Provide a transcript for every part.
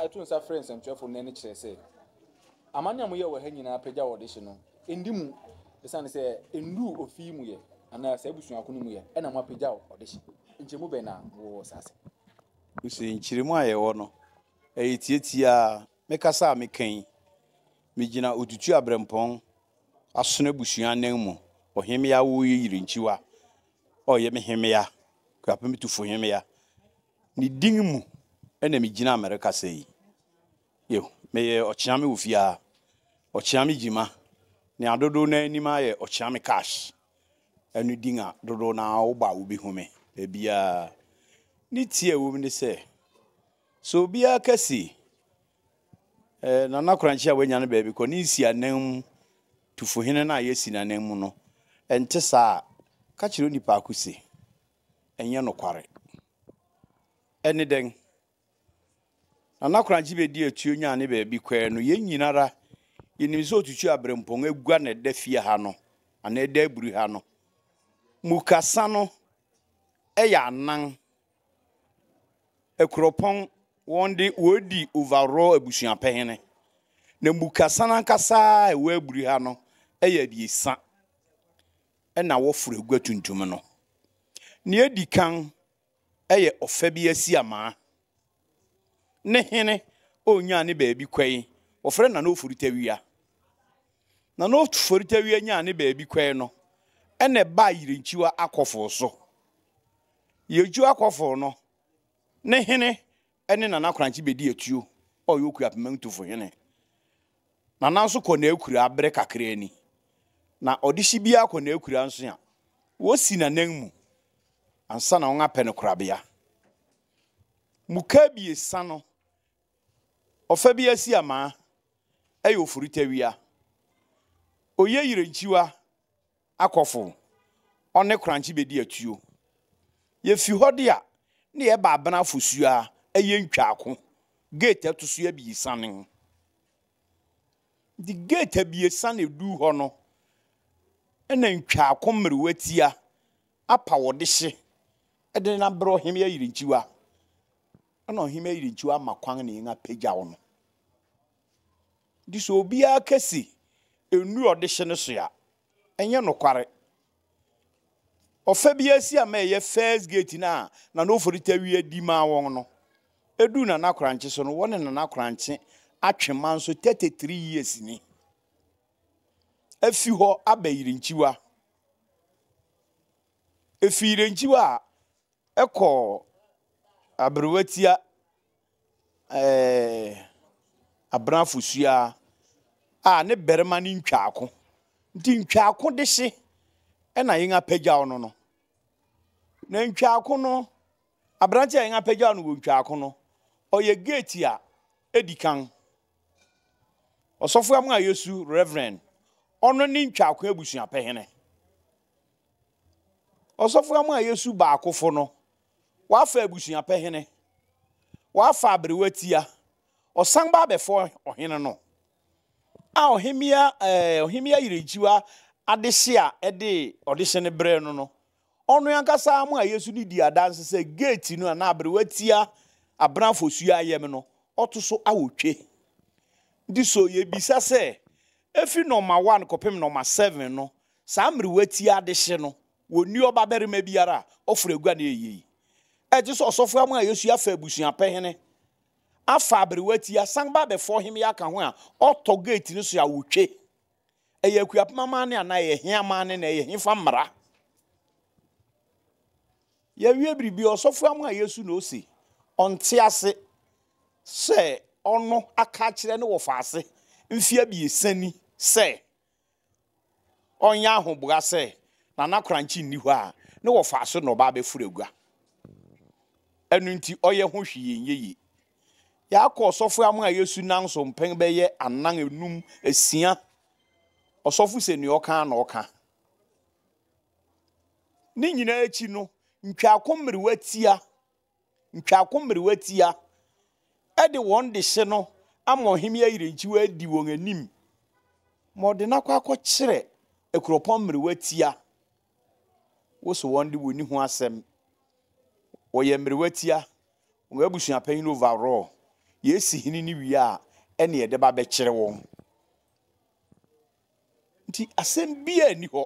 ɛto nsa frɛɛ nsɛmtwerɛfo nnɛ no kyerɛ sɛ amanne a moyɛ wɔ ha nyinaa pagya wɔ dehye no nni mu esiane sɛ ennuu ofi yi mu yɛ anaa saa abusua ko no mu yɛ ɛna moapagyaw ɔdehye. Nkyerɛmu bɛn na mowɔ wɔ saa asɛm yi? Ose, Nkyerɛmu a yɛwɔ no, ɛyɛ tiatiaa. Me kasa a meka yi, migyina Otutu Aberempɔn Asono abusua anan mu, Ɔhemmea Awoye Yirenkyiwa a ɔyɛ me hemmea, Kuapem Tufo hemmea. Ne din mu na migyina a merekasa yi. Yiw, meyɛ Ɔkyeame wɔ fie ha. Ɔkyeame Gyima, nea dodow no ara nim ara yɛ Ɔkyeame Cash. Ɛno din a dodow no ara wobɔ a wubehu me baabiara. Ne ti a ɛwom ne sɛ, sɛ obiara ka se, eh, Nana Korankye a wanya no baabi kɔ ne nsiananmu tufohene no a yɛasi n'ananmu no, ɛnte saa a, ka kyerɛ onipa ko se, ɛnyɛ nokware. Ɛne dɛn? Nana Korankye bɛdii atuo nyaa ne baabi kɔɛ no, yɛn nyinara yɛnim sɛ ɔtutu aberempɔn agua na ɛda fie ha no, anaa ɛda aburi ha no. Mukasa no yɛ anan. Akuropɔn, wɔn de wɔdi overall abusuapɛhene. Na mukasa no ankasa a ɛwɔ aburi ha no yɛ abiesa na wɔforo agua tuntum no. Nea edi kan yɛ ɔfa bi asiamaa. Ne hene a onyaa ne baabi kɔe, wɔfrɛ no Nana Ofori-Tawia. Nana Ofori-Tawia nyaa ne baabi kɔe no, ɛna ɛbaa Yirenkyiwa Akɔfo so. Yirenkyiwa Akɔfo no, ne hene ne Nana Korankye bedi atuo a ɔyɛ Okuapemang Tufo hene. Nana nso kɔ n'akuraa bere kakraa ni. Na ɔdehye biara kɔ n'akuraa nso a, wosi n'anan mu ansa na wɔapɛ no korabea. Muka abiɛsa no, ɔfa bi asi amaa, ɛyɛ ofuritawia. Oye yerenkyiwa akɔfo, ɔne korankye bedi atuo. Yefi hɔ de a, na yɛba abena afosuo a ɛyɛ ntwaako, gate ɛto so abiɛsa no. Nti gate abiɛsa na eduu hɔ no, ɛna ntwaako mmerewa tia apa wɔdehye de no abrɛ ɔhemmea Yirenkyiwa. Ɛna ɔhemmea Yirenkyiwa ama kwan na yɛn apagyaw no. Nti sɛ obiara ka se ennu ɔdehye no so a, ɛnyɛ nokware. Ɔfa bi asi ama ɛyɛ first gate no a Nana Ofori Tawia di maa wɔn no, eduu Nana Korankye so no, wɔne Nana Korankye atwe manso 33 years ni. Afi hɔ aba Yirenkyiwa. Efi Yirenkyiwa a, ɛkɔ Aberewatia ɛɛ Abena Fosuaa a ne barima ne Ntwaako. Nti Ntwaako dehye na yɛn apagyaw no no. Na Ntwaako no, aberante a yɛn apagyaw no wɔ Ntwaako no, ɔyɛ gate a edi kan. Ɔsɔfo Amoah Yesu, Reverend, ɔno ne Ntwaako abusuapɛhene. Ɔsɔfo Amoah Yesu baakofo no, wafa abusuapɛhene, wafa aberewatia, ɔsan ba abɛfɔ ɔhene no. A ɔhemmea ɛɛ ɔhemmea Yerenkyiwa adehye a ɛde ɔdehye no brɛ no no, Ɔno ankasa ara mo a Yesu no dii adanse sɛ geeti no anaa aberewatia abena fosuo ayɛm no, ɔto so awotwe. Nti so yɛbisa sɛ, efi nɔma one kɔpem nɔma seven no, saa mmerewatia adehye no, wɔnni ɔbabarima biara a ɔforo agua na ɛyɛ yei? Ɛgye sɛ ɔsɔfo amu a Yesu afa abusuapɛhene, afa aberewatia, san ba abɛfa ɔhemmea aka ho a ɔtɔ geeti no so awotwe. Ɛyɛ Akuapem amanne anaa ɛyɛ he amanne na ɛyɛ hefa mmara? Yɛwie biribi ɔsɔfo amu a Yesu na ose ɔnte ase sɛ ɔno aka akyerɛ ne wɔfaase mfe abiɛsa ni sɛ ɔnyɛ ahoboa sɛ Nana Korankye nni hɔ a ne wɔfaase na ɔba abɛforo agua. Ɛno nti ɔyɛ ho hwee nyɛ yie. Yɛakɔ ɔsɔfo amu a Yesu nan so mpɛn bɛyɛ anan, enum, asia. Ɔsɔfo sɛ nea ɔka ara na ɔka. Ne nyinaa akyi no, ntwaako mmerewa tia, ntwaako mmerewa tia de wɔn dehye no ama ɔhemmea Yirenkyiwa adi wɔn anim ma ɔde no akɔ akɔkyerɛ akuropɔn mmerewa tia. Wo so wɔn de wɔnni ho asɛm. Wɔyɛ mmerewa tia. Wɔn abusuapanyin overall. Yɛsi hene no wie a, ɛne yɛde ba bɛkyerɛ wɔn. Nti asɛm biara nni hɔ.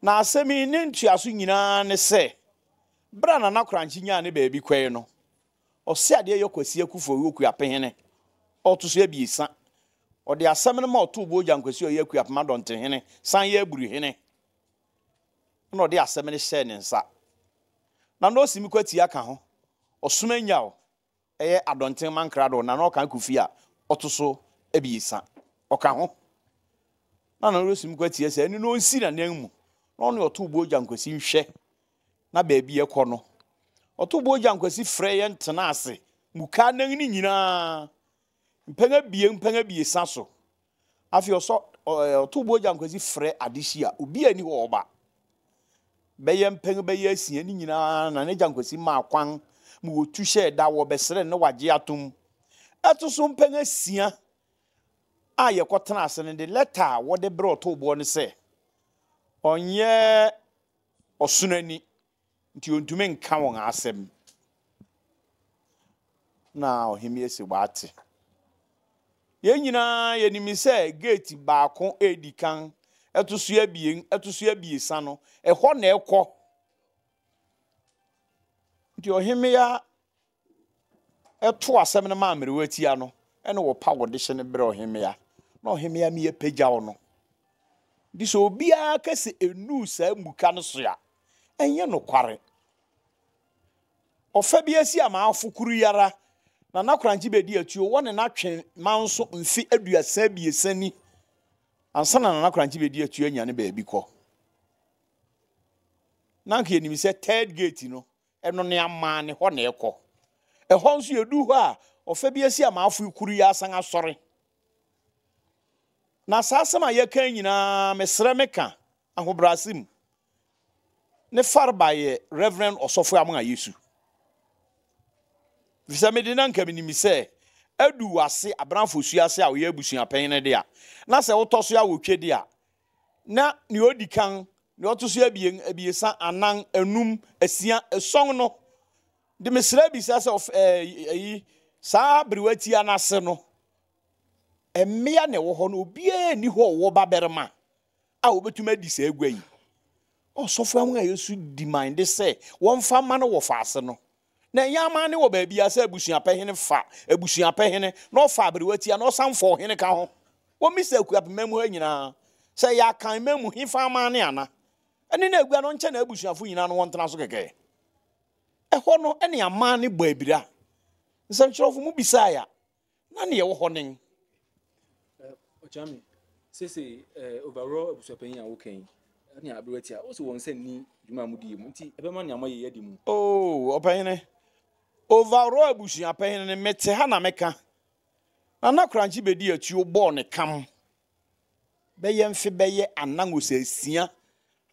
Na asɛm yi ne ntoaso nyinaa ne sɛ, berɛ a Nana Korankye nyaa ne baabi kɔe no, ɔse adeɛ yɛ Kwasi Akufo ɔyɛ Okuapehene ɔto so abiesa. Ɔde asɛm no ma ɔtoo Bogya Nkwasi ɔyɛ Akuapem Adɔntehene san yɛ Aburuhene. Ɛna ɔde asɛm no hyɛɛ ne nsa. Na na ɔsi me kwatia ka ho, ɔsom anyaw ɛyɛ Adɔnten Mankrado na na ɔka Kofi a ɔto so abiesa. Ɔka ho. Na na ɔsi me kwatia sɛ ɛno na ɔnsi n'anan mu na ɔne ɔtoo Bogya Nkwasi nhwɛ na baabi ɛkɔ no. Ɔtoo Bogya Nkwasi frɛ yɛn tena ase muka anan no nyinaa mpɛn abien mpɛn abiesa so. Afei ɔsɔ ɔto Bogya Nkwasi frɛ adehye a obi ani hɔ ɔba. Bɛyɛ mpɛn bɛyɛ asia ne nyinaa na n'agya Nkwasi maa kwan ma wɔtu hyɛɛ da wɔbɛsrɛ no na wagye atom. Ɛto so mpɛn asia a yɛkɔtena ase no de lɛta a wɔde brɛ ɔtooboɔ no sɛ ɔnyɛ ɔsono ani nti ɔntumi nka wɔn asɛm. Na ɔhemmea se wate. Yɛn nyinaa yɛnim sɛ gate baako redi kan, ɛto so abien, ɛto so abiɛsa no, ɛhɔ na ɛkɔ. Nti ɔhemmea to asɛm no ma mmerewa tia no, ɛna wɔpa wɔde hyɛ no brɛ ɔhemmea, na ɔhemmea mi apagyaw no. Nti sɛ obiara ka sɛ enuu saa mmuka no so a, ɛnyɛ nokware. Ɔfa bi asi amaafo koro yi ara na n'akorankye bedi atuo wɔ ne n'atwe manso mfe 33 ni ansa na n'akorankye bedi atuo anya ne baabi kɔ. Na anka yɛnim sɛ third gate no, ɛno ne amanne hɔ na ɛkɔ. Ɛhɔ nso yɛdu hɔ a, ɔfa bi asi amaafo koro yi asan asɔre. Na saa asɛm a yɛka nyinaa, mesrɛ meka ahobrɛase mu. Ne farba yɛ Reverend Ɔsɔfo Amoah Yesu. Efisɛ me de na nka minim sɛ adu w'ase Abrafo su ase a ɔyɛ abusuapɛn no de a, na sɛ wotɔ so awotwe de a, na nea odi kan, nea ɔto so abien, abiɛsa, anan, anum, asia, ason no de mesrɛ bisa sɛ ɔf ɛɛ ayi saa aberewa tia no ase no, mmea na ɛwɔ hɔ no obiara nni hɔ a ɔwɔ babarima a wɔbɛtumi adi saa agua yi. Ɔsɔfo ahun a Yesu di man de sɛ wɔmfa mma no wɔ faase no. Na ɛnyɛ amanne wɔ baabiara sɛ abusuapɛhene fa abusuapɛhene na ɔfa aberewa tia na ɔsan fa ɔhene ka ho. Wɔmmisa Akuapem mu ha nyinaa sɛ ɛyɛ Akan man mu hefa amanne ana. Ɛne na agua no nkyɛ n'abusuafo nyinaa no wɔntena so kɛkɛ. Ɛhɔ no ne amanne bɔ abira. Nsɛmkyerɛwfo mu bisae a, na nea ɛwɔ hɔ nen. Ɔkyame, seesei overall abusuapanyin a woka yi, ne aberewa ti a, wose wɔn nsa nni dwuma a mudi yi mu, nti ɛbɛma nea moayɛ yi adi mu? Oh, ɔpanyini, overall abusuapanyin no, mete ha na meka. Nana Korankye bedi atuo bɔɔ ne kam bɛyɛ mfe bɛyɛ anan ose asia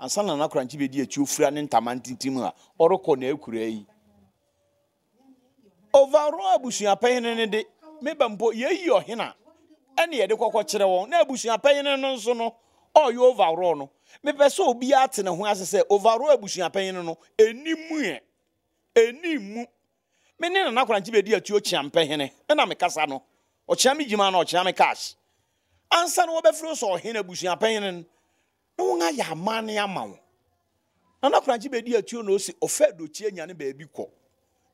ansa na Nana Korankye bedi atuo fura ne ntama ntintim a ɔrekɔ n'akuraa yi. Overall abusuapanyin no de, me ba mpo, yɛyi ɔhene a, ɛne yɛde kɔkɔ kyerɛ wɔn. Na abusuapanyin no nso no, ɔyɛ overall no. Mepɛ sɛ obiara te ne ho ase sɛ overall abusuapanyin no, ɛni mu ɛ. Ɛni mu. Me ne Nana Korankye bɛdi atuo kyeampɛhene. Me na mekasa no. Ɔkyea me gyima na ɔkyea me cash. Ansa na wɔbɛfrɛ wo sɛ ɔhene abusuapanyin no, na wɔn ayɛ amanne ama wo. Nana Korankye bɛdi atuo na ɔsi ɔfɛ adokyi anya ne baabi kɔ.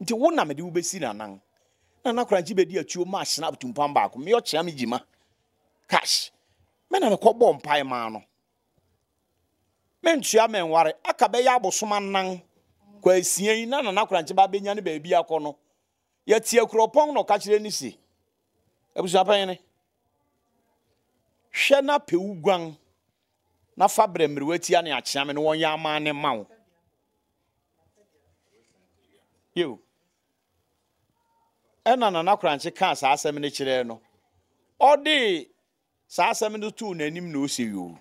Nti wo na mede wo bɛsi n'anan. Nana Korankye bɛdi atuo maa Schnapp tumpam baako. Me ɔkyea me gyima cash. Me na mekɔ bɔɔ mpae maa no. Mentua menware. Aka bɛyɛ abosom anan kɔ asia yi na Nana Korankye ba bɛnya ne baabi akɔ no. Yɛte Akuropɔn na ɔka kyerɛ ne se, Abusuapanyin, hwɛ na pɛ wo guan na fa brɛ mmerewatia ne akyeame na wɔnyɛ amanne mma wo. Yiw. Ɛna Nana Korankye kaa saa asɛm no kyerɛɛ no. Ɔde saa asɛm no too n'anim na ose yoo.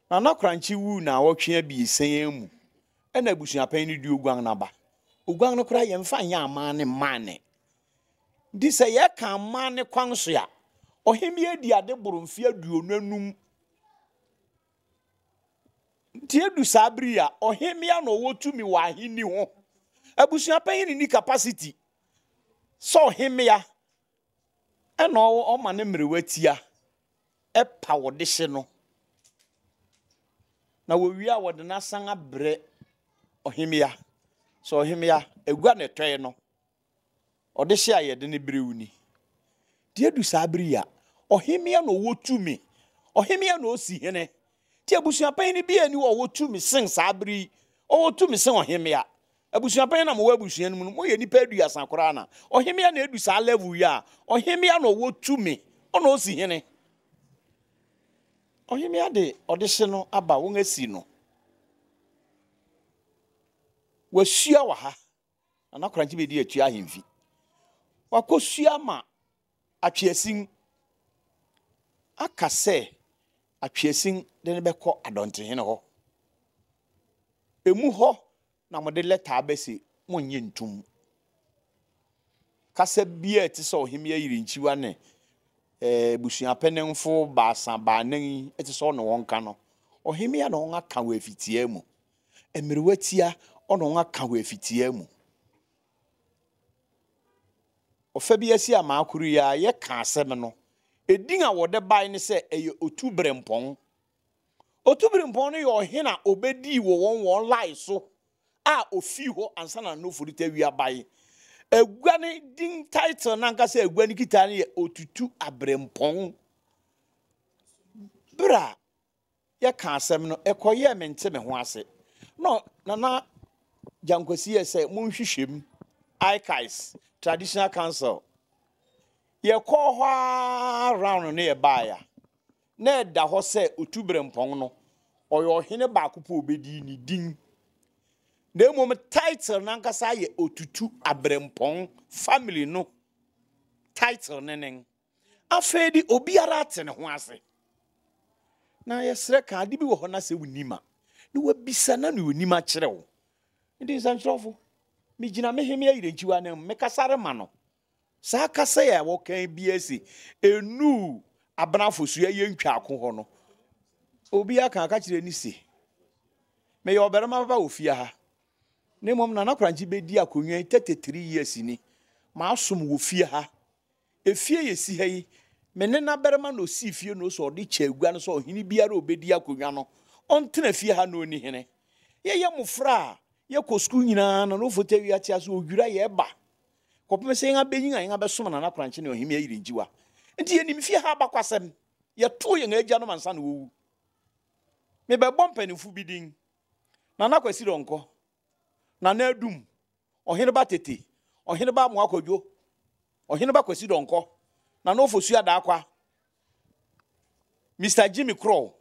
Nana Korankye wuu naawɔtwe abiɛsa yi mu ɛna abusuapanyin no de oguan no aba. Oguan no koraa yɛmfa nyɛ amanne mma ne. Nti sɛ yɛka amanne kwan so a, ɔhemmea adi ade boro mfe 25. Nti edu saa bere yi a, ɔhemmea na ɔwɔ tumi wɔ ahenni ho. Abusuapanyin nni capacity. Sɛ ɔhemmea ɛna ɔma ne mmerewa tia ɛpa ɔdehye no, na wɔwie a wɔde no asan abrɛ ɔhemmea. Sɛ ɔhemmea, agua na ɛtɔe no, ɔdehye a yɛde no brɛ wo ni. Deɛ adu saa bere yi a, ɔhemmea na ɔwɔ tumi. Ɔhemmea na ɔsi hene. Nti abusuapanyin bi ani hɔ a ɔwɔ tumi sen saa bere yi. Ɔwɔ tumi sen ɔhemmea. Abusuapanyin na mowɔ abusua no mu no, moyɛ nnipa aduasa koraa na ɔhemmea na edu saa level yi a, ɔhemmea na ɔwɔ tumi. Ɔna ɔsi hene. Ɔhemmea de ɔdehye no aba, wɔn asi no. Wasua wɔ ha. Nana Korankye bɛdi atua ahemfi. Wakɔsua ma Atweasin aka sɛ Atweasin de no bɛkɔ Adɔntehene hɔ. Emu hɔ na mode lɛta aba se monnye ntom. Kasa biara a ɛte sɛ Ɔhemmea Yirenkyiwa ne abusuapanimfo baasa baanan yi te sɛ ɔne wɔn ka no, Ɔhemmea ne wɔn aka wɔ afitiaa mu. Mmerewa tia ɔne wɔn aka wɔ afitiaa mu. Ɔfa bi asi amaa koro yi ara yɛka asɛm no, edin a wɔde bae ne sɛ ɛyɛ Otuberempɔn. Otuberempɔn no yɛ ɔhene a obedii wɔ wɔn wɔn line so a ofii hɔ ansa na Nofori Tawia bae. Agua no din title no ankasa a agua no kita no yɛ Otutu Aberempɔn. Bere a yɛka asɛm no, ɛkɔyɛɛ mente me ho ase. Na Nana Gyankwasi yɛ sɛ monhwehwɛ mu, ICAIS, Traditional Council. Yɛkɔɔ hɔ ara round no yɛbaeɛ a, na ɛda hɔ sɛ Otuberempɔn no, ɔyɛ ɔhene baako pɛ obɛdi ne din. Na mmom title no ankasa yɛ Otutu Aberempɔn family no title ne nen. Afei de obiara ate ne ho ase. Na yɛsrɛ ka ade bi wɔ hɔ na sɛ wonim a, na wabisa na nea onim akyerɛ wo. Nti nsɛnkyerɛwfo, megyina me hemmea Yirenkyiwa ananmu, mekasa rema no. Saa kasa yi a wɔka biara se ennuu Abena Fosu ɛyɛ ntwaako hɔ no, obi aka aka kyerɛ ni se, meyɛ ɔbarima papa wɔ fie ha, na mmom Nana Korankye bɛdi akonnwa yi 33 years ni, masom wɔ fie ha. Efie yɛsi ha yi, me nenabarima na ɔsii fie no sɛ ɔde kyɛ agua no sɛ ɔhene biara a ɔbɛdi akonnwa no, ɔntena fie ha na ɔnni hene. Yɛyɛ mmofra a yɛkɔ sukuu nyinaa no, na ɔfota wia te ase, ɔdwira yɛn ba kɔpem sɛ yɛn abɛnyin a yɛn abɛsom Nana Korankye ne Ɔhemmea Yirenkyiwa. Nti yɛnim fie ha abakwasɛm. Yɛtoo yɛn agyanom ansa na wɔwu. Mebɛbɔ mpanimfo bi din, Nana Kwasi Donkor, Nana Adum, Ɔheneba Tete, Ɔheneba Amoah Kwadwo, Ɔheneba Kwasi Donkor, Nana Ofosu Adaakwa, Mister Jimmy Krow.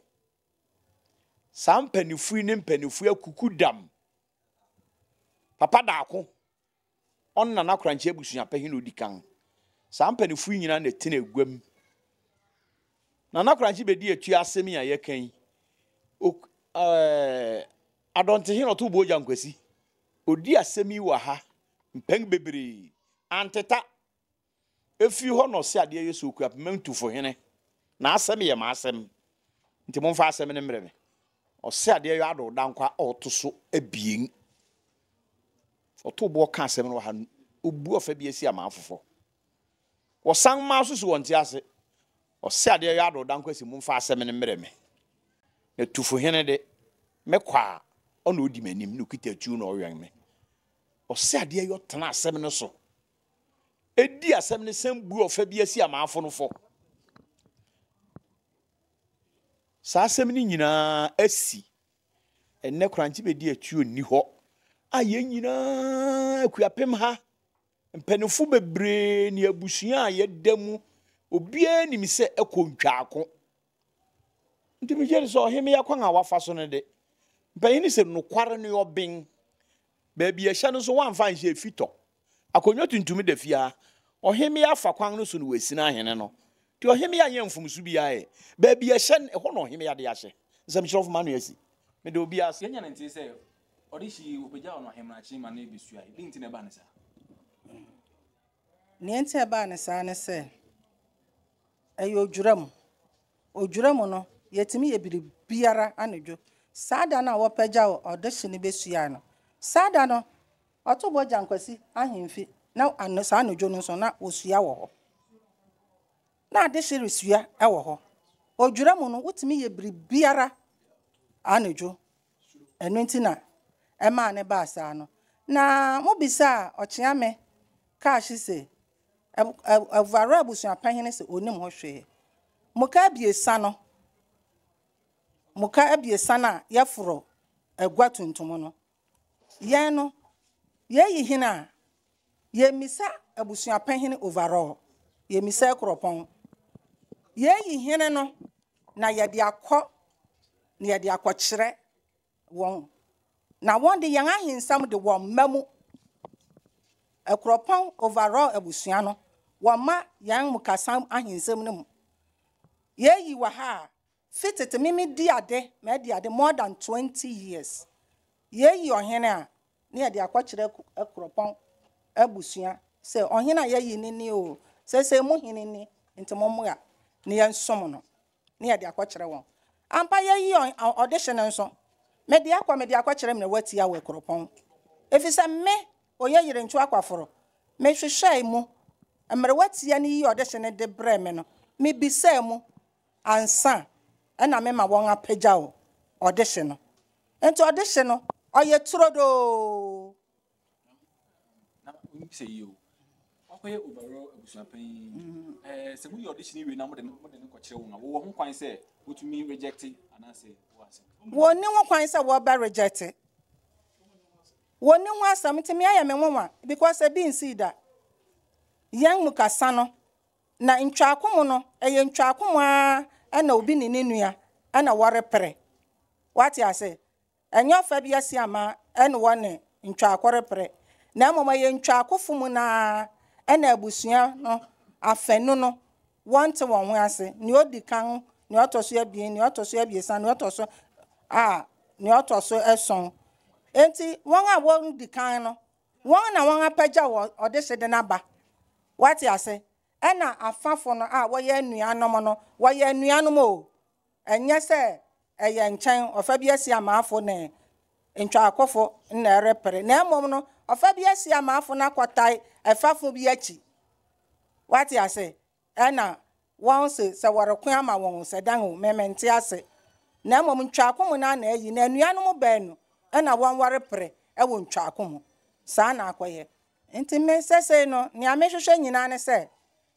Saa mpanimfo yi ne mpanimfo yi akuku dam. Papa Daako, ɔno Nana Korankye abusuapanyin na odi kan. Saa mpanimfo yi nyinaa na ɛtena aguam. Nana Korankye bedi atua asɛm yi a yɛka yi. Ok, ɛɛ, Adɔntehene ɔto Bogya Nkwasi. Odi asɛm yi wɔ ha mpɛn bebree. Anteta. Efiri hɔ na ɔse adeɛ yɛ sɛ Okuapema Ntufohene. N'asɛm yɛ m'asɛm. Nti momfa asɛm no mmerɛ me. Ɔse adeɛ yɛ Addo Dankwa a ɔto so abien. Ɔtoo boɔ ka asɛm no wɔ ha no, ɔbu ɔfa bi asi aman foforɔ. Wɔsan maa so si wɔn ti ase. Ɔse adeɛ yɛ Addo Dankwa si momfa asɛm no mmerɛ me. Na Tufohene de, mekɔ a, ɔna ɔdi m'anim na ɔkita tuo na ɔwɛn me. Ɔse adeɛ yɛ ɔtena asɛm no so. Ɛdi asɛm no san bu ɔfa bi asi amanfo no fɔ. Saa asɛm no nyinaa asi. Ɛnnɛ Korankye bɛdi atuo nni hɔ a yɛn nyinaa Akuapem ha mpanimfo bebree ne abusua a yɛda mu obiara nim sɛ ɛkɔ ntwaako. Nti megye di sɛ ɔhemmea kwan a wafa so no de, mpanyin no sɛ nokware no yɛ ɔben. Baabi ɛhyɛ no nso wɔamfa anhyɛ efi tɔ. Akonnwa tuntum da fie ha. Ɔhemmea afa kwan no so na wasini ahene no. Nti ɔhemmea nyɛ mfomso biara ɛ. Baabi ɛhyɛ no, ɛhɔ na ɔhemmea de ahyɛ. Nsɛmkyerɛwfo m'ano asi. Meda obiara ase. Yɛanya no ntee sɛ ɔde hye yi, wɔpagyaw no ahemanakye ma no besuae. Dɛn nti na ɛbaa no saa? Nea enti a ɛbaa no saa ne sɛ, ɛyɛ odwira mu. Odwira mu no, yɛtumi yɛ biribiara anadwo. Saa da no a wɔpagyaw ɔdehye no besuae no, saa da no, ɔtoo bɔ Gyankwasi ahemfi. Na ano, saa anadwo no nso na wɔsua wɔ hɔ. Na adehye resua wɔ hɔ. Odwira mu no, wotumi yɛ biribiara anadwo. Ɛno nti na ɛmaa no baa saa no. Na mobisaa Ɔkyeame Kaahye se, Ɛvaro abusuapahene se onim ho hwee. Muka abiesa no, muka abiesa no a yɛforo agua tuntum no, yɛn no, yɛyi hene a, yɛmmisa abusuapahene overall, yɛmmisa akuropɔn. Yɛyi hene no na yɛde akɔ na yɛde akɔkyerɛ wɔn. Na wɔn de yɛn ahensɛm de wɔn mma mu. Akuropɔn overall abusua no, wɔmma yɛn mukasam ahensɛm no mu. Yɛyi wɔ ha a, fi tete me medi ade, madi ade more than 20 years. Yɛyi ɔhene a, na yɛde akɔkyerɛ Akuropɔn abusua sɛ ɔhene a yɛayi no ni o, seesei mo hene ni, nti mommoa na yɛnsom no, na yɛde akɔkyerɛ wɔn. Ampa yɛayi ɔdehye no nso, mede akɔ mede akɔkyerɛ Mmerɛwatia wɔ Akuropɔn, efisɛ me, Oyeyere Ntu Akwaforo, mehwehwɛe mu, Mmerɛwatia no yii ɔdehye no de brɛɛ me no, mebisaa mu ansa na mema wɔapagyaw ɔdehye no. Enti ɔdehye no, ɔyɛ turodoo. Na sɛ yie o, wakɔyɛ overall abusuapanyin. Ɛɛ sɛ moyɛ ɔdehye no wie na mode no mode no kɔkyerɛ wɔn a, wɔwɔ ho kwan sɛ wotumi reject anaasɛ wɔ asɛm? Wɔnni ho kwan sɛ wɔbɛ reject. Wɔnni ho asɛm nti me ayɛ me nwonwa because ebi nsii da. Yɛn mu kasa no, na ntwaako mu no, ɛyɛ ntwaako mu ara na obi ne ne nua na wɔrepere. Wate ase? Ɛnyɛ ɔfa bi asiama ne wɔne ntwaako repere, na mmom ɛyɛ ntwaakofo mu no ara na abusua no afanu no wɔnte wɔn ho ase, nea odi kan, nea ɔtɔ so abien, nea ɔtɔ so abiɛsa, nea ɔtɔ so a, nea ɔtɔ so ason. Enti wɔn a wɔdi kan no, wɔn na wɔapagyaw ɔdehye de no aba. Wate ase? Ɛna afafo no a wɔyɛ anuanom no, wɔyɛ anuanom o, Ɛnyɛ sɛ ɛyɛ nkyɛn ɔfa bi asi amaafo ne ntwaakofo na ɛrepere, na mmom no, ɔfa bi asi amaafo no akɔtae ɛfafo bi akyi. Wate ase? Ɛna wɔn se sɛ wɔreko ama wɔn o, sɛ dɛn o, me mente ase. Na mmom ntwaako mu no ara na ayi, na anuanom baanu na wɔn wɔrepere wɔ ntwaako mu. Saa na akɔyɛ. Nti me sɛsei no, nea mehwehwɛ nyinaa ne sɛ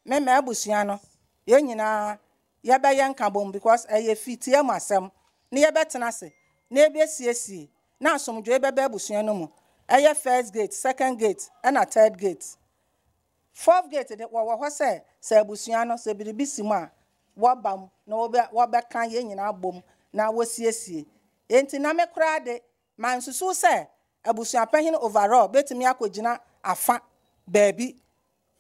me m'abusua no, yɛn nyinaa yɛbɛyɛ nkabom because ɛyɛ fitia mu asɛm na yɛbɛtena ase na yɛbɛsiesie na asomdwoe bɛba abusua no mu. Ɛyɛ first gate, second gate ɛna third gate. Fourth gate de wɔwɔ hɔ sɛ sɛ abusua no sɛ biribi si mu a wɔba mu na wɔbɛka yɛn nyinaa abom na wɔsiesie. Enti na me koraa de mansusuw sɛ abusuapanyin overall betumi akogyina afa baabi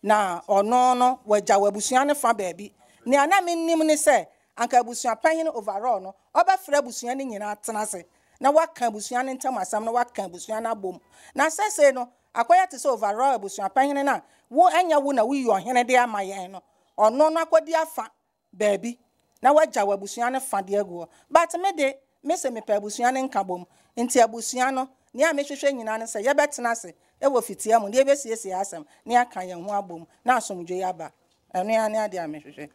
na ɔno no wagyaw abusua no fa baabi. Nea na minnim ne sɛ anka abusua panyin overall no, ɔbɛfrɛ abusua no nyinaa atena ase na waka abusua no ntam asɛm na waka abusua no abom. Na seesei no, akɔyɛ te sɛ overall abusua panyin no a wo ɛnyɛ wo na wuyi ɔhene de ama yɛn no, ɔno no akɔdi afa baabi na wagyaw abusua no fa de agu hɔ. But me de, me se mepɛ abusua no nkabom. Nti abusua no, nea mehwehwɛ nyinaa ne sɛ yɛbɛtena ase wɔ fitia mu na yɛbɛsiesie asɛm na yɛaka yɛn ho abom na asomdwoe aba. Ɛno ara ne adeɛ a mehwehwɛ.